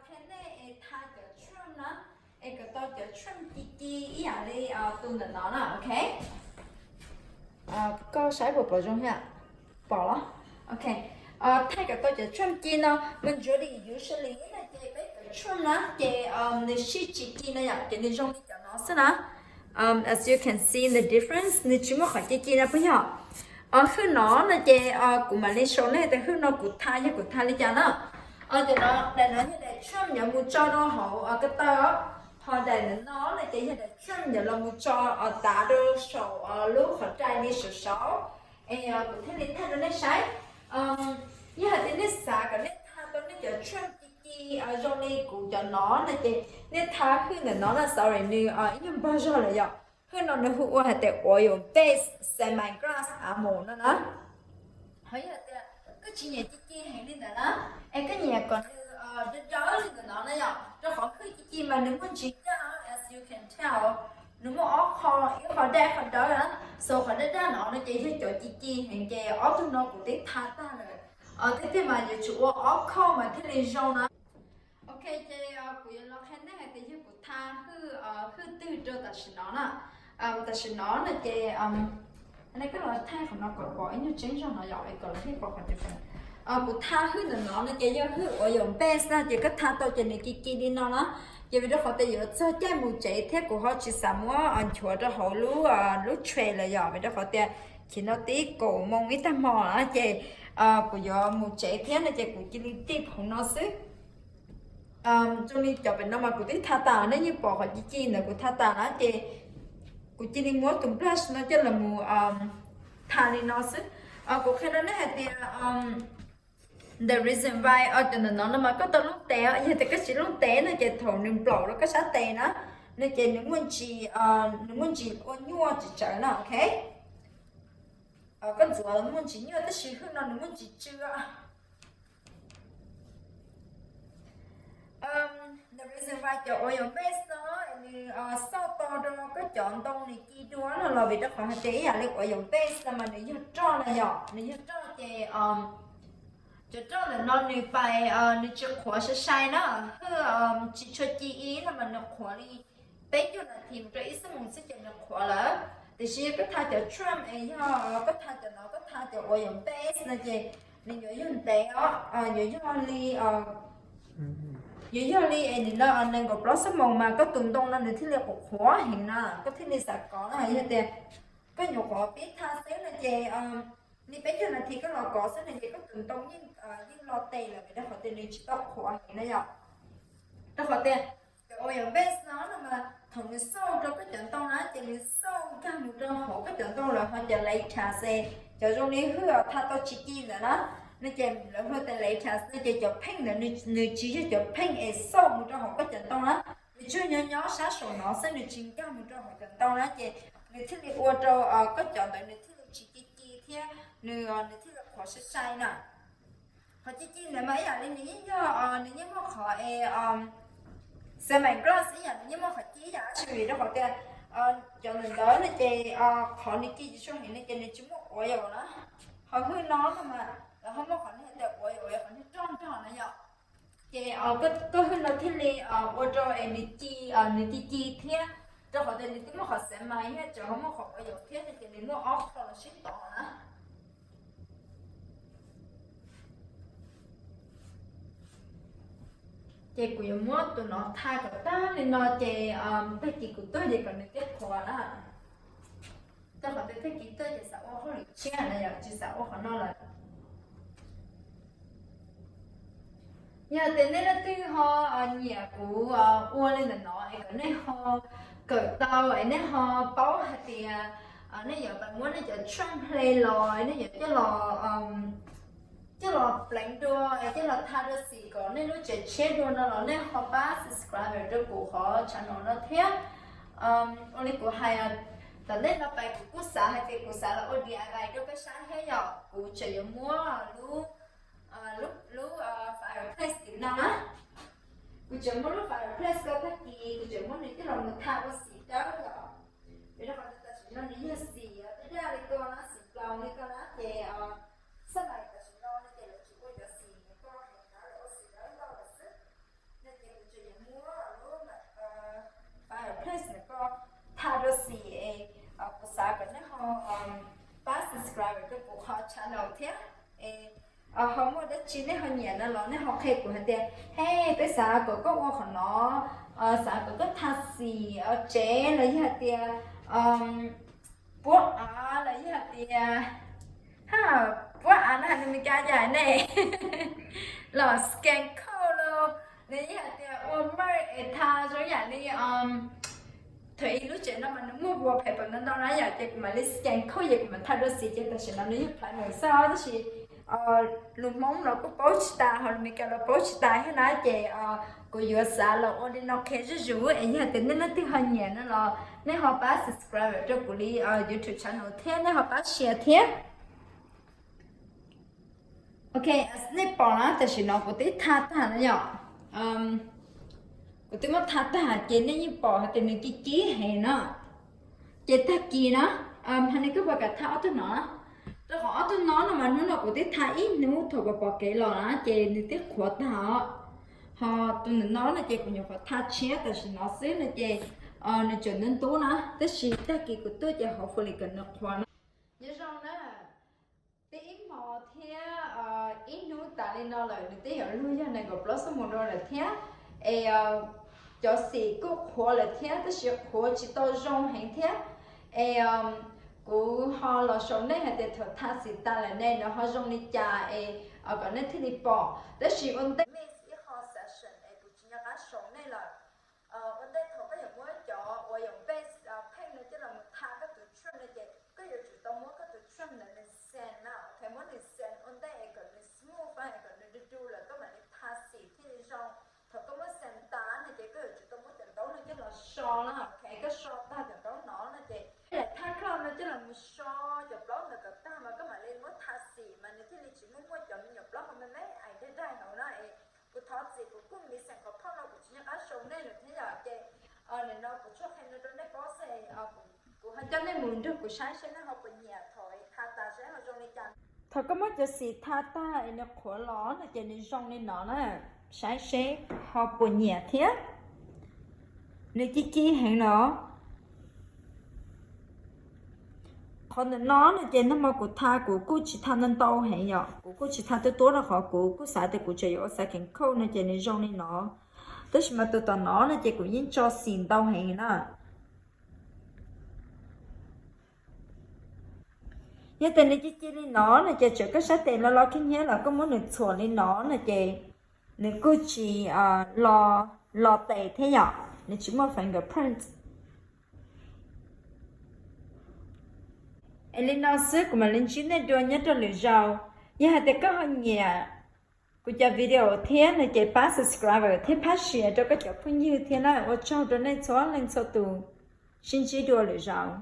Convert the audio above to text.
Qhia nej es tha cov trim na, es kom tau cov trim ci ci ib yam li tus ntawm no na, ok. Koj saib puas pom zoo thiab? Pom los? Ok. Thaij kom tau cov trim ci no, majority usually na ces peb cov trim na ces nws sib tsis ci na yom, ces nws zoo li cov no xwb na. As you can see the difference, nws tsis muaj qhov ci ci na puas yog? Hwj no no ces kuv mam li show nej tias hwj no kuv tha yog kuv tha li cas na. Cov no, daim no yog daim trim yuav mus tso rau hauv ko taw os, ho daim no no ces yog daim trim yuav los mus tso tav rau saum lub qhov rai li saum saud. Es kuv thiaj li thaij rau nej saib. Yog hais tias nej xav kom nej tha tau nej cov trim ci ci zoo li kuv cov no no ces nej tha hwj ntawm no na, sorry nws ib nyuag npog zog lawm yom. Hwj no nws hu ua hais tias oil based semi gloss a mus no na. Ho yog tias koj tsis nyiam ci ci heev li ntawd na, es koj nyiam kom nws dawb dawb li ntawm no na yom, rau qhov hwj ci ci mas nws muaj ntsis daj, as you can tell, nws muaj ob qho, ib qho daj ib qho dawb na. So qhov daj daj no no ces yog cov ci ci heev ces ob tug no kuv twb tha tag lawm. Tiag tiag mas yuav tsum ua ob coat mas thiaj li zoo na. Ok, ces kuv yuav los qhia nej hais tias yog kuv tha hwj, hwj twg rau tam sim no na. Tam sim no no ces nej koj los thaij qhov no kom pom ib nyuag tseeb zog no yom, es kom lawv thiaj pom qhov tias kuv tha hwj ntawm no no ces yog hwj oil based na, ces koj tha tau ces nws ci ci li no na. Ces vim rau qhov tias yuav txog caij mus tsev thiab kuv ho tsis xav muab nchuav rau hauv lub, lub tray lawm yom, vim rau qhov tias chim no tib kaum moo ib tag hmo na ces kuv yuav mus tsev thiab no ces kuv cia li dip hauv no xwb. Zoo li cov pem no mas kuv twb tha tas, nej yeej pom qhov ci ci ntawd kuv tha tas na ces kuv cia li muab tus brush no coj los mus tha li no xwb. Kuv qhia rau nej hais tias the reason why cov ntawm no no mas koj tau looj tes, yog tias koj tsis looj tes no ces thaum nws nplaum rau koj sab tes na, no ces nws muaj ntsis, nws muaj ntsis ua nyuaj tsis tsawv na, ok. Koj ntxuav muaj ntsis nyuaj tab sis hwj no nws muaj ntsis tsw. The reason why cov oil base no nws xauj to rau koj cov ntoo nws ci dua no los vim rau qhov hais tias ib yam li oil base no mas nws yog roj na yom, nws yog roj ces cov roj ntawm no nws pais, nws tsis qhuav sai sai na, hwj tsis tshua ci ib no mas nws qhuav li peb caug nas this mus rau ib xuab moos xwb ces nws qhuav lawm. Tiam sis koj tha cov trim es yog koj tha cov no, koj tha cov oil base no ces nws yuav yog ntev os, yuav yog li, yuav yog li es nim no nees nkaum plaub xuab moos mas koj tus ntoo no nws thiaj li qhuav qhuav heev na, koj thiaj li xav kov na. Yog tias koj nyuam qhuav pib tha xwb no ces li peb caug nas this koj los kov xwb no ces koj tus ntoo yeej, yeej lo tes lawm vim rau qhov tias nws tsis tau qhuav heev na yom. Rau qhov tias cov oil base no no mas thaum nws xauj rau koj cov ntoo na ces nws xauj nkag mus rau hauv koj cov ntoo lawm, ho cov latex es cov zoo li hwj tha tau tsis ci ntawd na, no ces lawv hu tias latex no ces cov paint ntawd nws tsis yog cov paint es xauj mus rau hauv koj cov ntoo na, nws tsuas nyob nyob sab saum no xwb, nws tsis nkag mus rau hauv cov ntoo na ces nws thiaj li ua rau koj cov ntawd nws thiaj li tsis ci ci thiab nws, nws thiaj li qhuav sai sai na. Qhov ci ci ntawd mas ib yam li nws yeej yog, nws yeej muaj qhov es semi gloss ib yam, nws yeej muaj qhov ci ib yam, tab sis vim rau qhov tias cov ntawm ntawd no ces qhov nws ci tsis tshua heev no ces nws tsis muaj oil na. Ho hwj no no mas lawv ho muaj qhov nws hais tias oil, qhov nws roj nrog na yom. Ces koj hwj no thiaj li ua rau es nws ci, nws ci ci thiab, rau qhov tias nws twb muaj qhov semi thiab tseem ho muaj qhov oil thiab no ces nws muaj ob qho los sib tov na. Ces kuv yuav muab tus no tha kom tag li no ces tag kis kuv tuaj ces kom nws thiaj qhuav na. Rau qhov tias tag kis tuaj ces xav ua hauj lwm tshiab na yom, tsis xav ua qhov no lawm. Yog tias nej leej twg ho nyiam kuv ua li ntawm no es kom nej ho kawm tau es nej ho paub hais tias nej yuav pais muab nej cov trim hle los nej yuav coj los, coj los pleev dua es coj los tha dua xim kom nej lub tsev tshiab dua no los nej ho pab subscribe rau kuv qhov channel no thiab. Ua li kuv hais, tom ntej no pais kuv kuj xav hais tias kuv xav los ua D I Y rau peb saib thiab yom, kuv tseem yuav muab lub, lub, lub fireplace tim no na. Kuv tseem muab lub fireplace ko tag kis kuv tseem muab nws coj los mus tha ua xim dawb yom. Vim rau qhov tias tam sim no nws yog xim daj daj li ko na, xim plaus li ko na ces xab mais tam sim no no ces lawv tsis ua cov xim ko heev na, lawv ua xim dawb ntau lawm xwb. Nws channel thiab. Ho muaj dab tsi nej ho nyiam no los nej ho qhia kuv hais tias, hej, peb xav kom koj ua qhov no, xav kom koj tha xim tsev los yog hais tias puab av los yog hais tias, ha, puab av no hais lus Meskas cas ne, los scan code los, los yog hais tias ua merch es tha zoo yam li thaum ib lub tsev no mas nws muaj wallpaper ntau ntau na yom, ces kuv mam li scan code ces kuv mam tha dua xim, ces tam sim no nws yog plaiv mus xwb tab sis lus Hmoob los kuj paub tsis tas ho lus Meskas los paub tsis tas thiab na, ces kuv yuav xav los ua li no qhia zuj zus es yog tias nej leej twg ho nyiam no los nej ho pab subscribe rau kuv li YouTube channel thiab nej ho pab share thiab. Ok, nej pom na, tam sim no kuv twb tha tag na yom. Kuv twb muab tha tag ces nej yeej pom hais tias nws ci cib heev na. Ces tag kis na, ha, nej kuj puas kam tha ob tug no na? Rau qhov ob tug no no mas hnub no kuv twb tha ib hnub thaum kuv pom kev los na ces nws twb qhuav tag os. Ho tus ntawm no no ces kuv nyuam qhuav tha tshiab tam sim no xwb no ces nws tseem ntub ntub na, tab sis tag kis kuv tuaj ces hopefully kom nws qhuav na. Nyob zoo na, twb ib hmo thiab ib hnub tas li no lawm, nws twb yuav luag yog nees nkaum plaub xuab moos rau lawm thiab. Es cov xim kuj qhuav lawm thiab tab sis qhuav tsis tau zoo heev thiab. Es kuv ho los sau nej hais tias thaum tha xim tas lawm ne nws ho zoo li cas es kom nej thiaj li pom. Tab sis ua ntej ib qho session es kuv tsis nco qab sau nej lawm. Ua ntej thaum koj yuav muab cov uas yuav base paint no coj los mus tha koj tus trim no ces koj yuav tsum tau muab koj tus trim ntawd nws sand na, ok, muab nws sand ua ntej es kom nws smooth es kom nws du du lawm koj mam li tha xim thiaj li zoo. Thaum koj muab sand tas no ces koj yuav tsum tau muab cov ntaub no coj los so na, ok, koj so tag cov ntaub no no ces thaj koj no coj los mus so cov plaub ntawd kom tag mas koj mam li muab tha xim mas nws thiaj li tsis muaj muaj cov me nyuam plaub hauv me me ais daj daj hauv na. Es kuv thov txim kuv kuj mis xeem qhov phauj no kuv tsis nco qab sau nej lawm thiab yom, ces nim no kuv tsuas qhia no rau nej paub xwb. Kuv ho coj nej mus nrog kuv saib seb nej ho puas nyiam thaum tha tas seb ho zoo li cas. Thaum koj muab cov xim tha tag es nws qhuav los no ces nws zoo li no na, saib seb ho puas nyiam thiab. Nws ci ci heev no. Qhov ntawm no no ces nag hmo kuv tha kuv kuj tsis tha ntau ntau heev yom, kuv kuj tsis tha tuab tuab rau qhov kuv kuj xav tias kuv tseem yuav ua xav kheev khaum no ces nws zoo li no. Tab sis mas tus tom no no ces kuv yeej tso xim ntau heev na. Yog tias nws ci ci li no no ces txawm koj sab tes lo lo khib nyiab los koj muab nws txhuam li no no ces nws kuj tsis lo tes thiab yom, nws tsis muaj fingerprint. Es li no xwb kuv mam li ntsib nej dua nyob rau lwm zaus. Yog hais tias koj ho nyiam kuv cov video thiab no ces pab subscribe thiab phab share rau koj cov phooj ywg thiab na. Ua tsaug rau nej txhua leej txhua tus, sib ntsib dua lwm zaus.